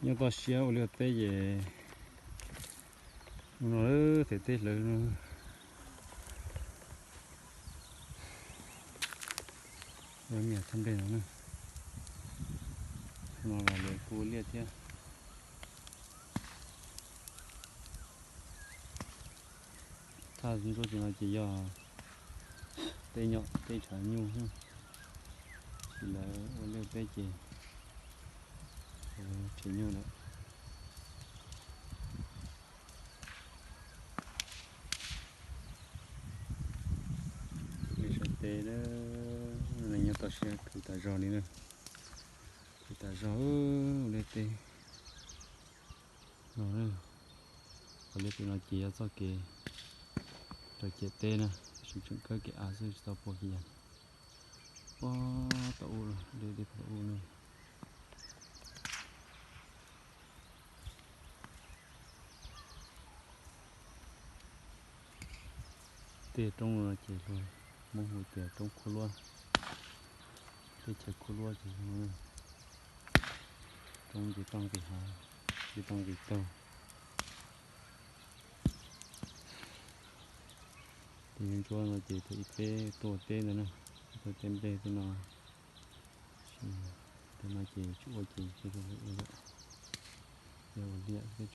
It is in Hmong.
Nyob toj siab ua liaj teb ces no, them teb hlawv no. Mias thaj nplej no na, no los lawv kuj ua liaj thiab. Thaj ntsuab tim no ces yog teb nyom teb tshav nyuj, tsis lawv ua liaj teb ces tshav nyuj lawm. Li sawv tes na, nyob toj siab khwv tas zog li na, khwv tas zog ua liaj teb no. Qhov liaj teb no ces yog txoj kev rau ciam teb na, tab sis tseem kawb kev av xwb tsis tau puag kiag. Pob tau ub, dej dej pob tau ub na. Tej roob no ces luag Hmoob hu tias roob khuab luab, teb chaws khuab luab ces roob nce toj nqis hav, nce toj nqis taug. Tej ntsuab no ces thaum ub peb tuaj teb ntawd na, tuaj teb nplej tej no, tej no ces tsis ua ces peb ua lawm, peb ua liaj peb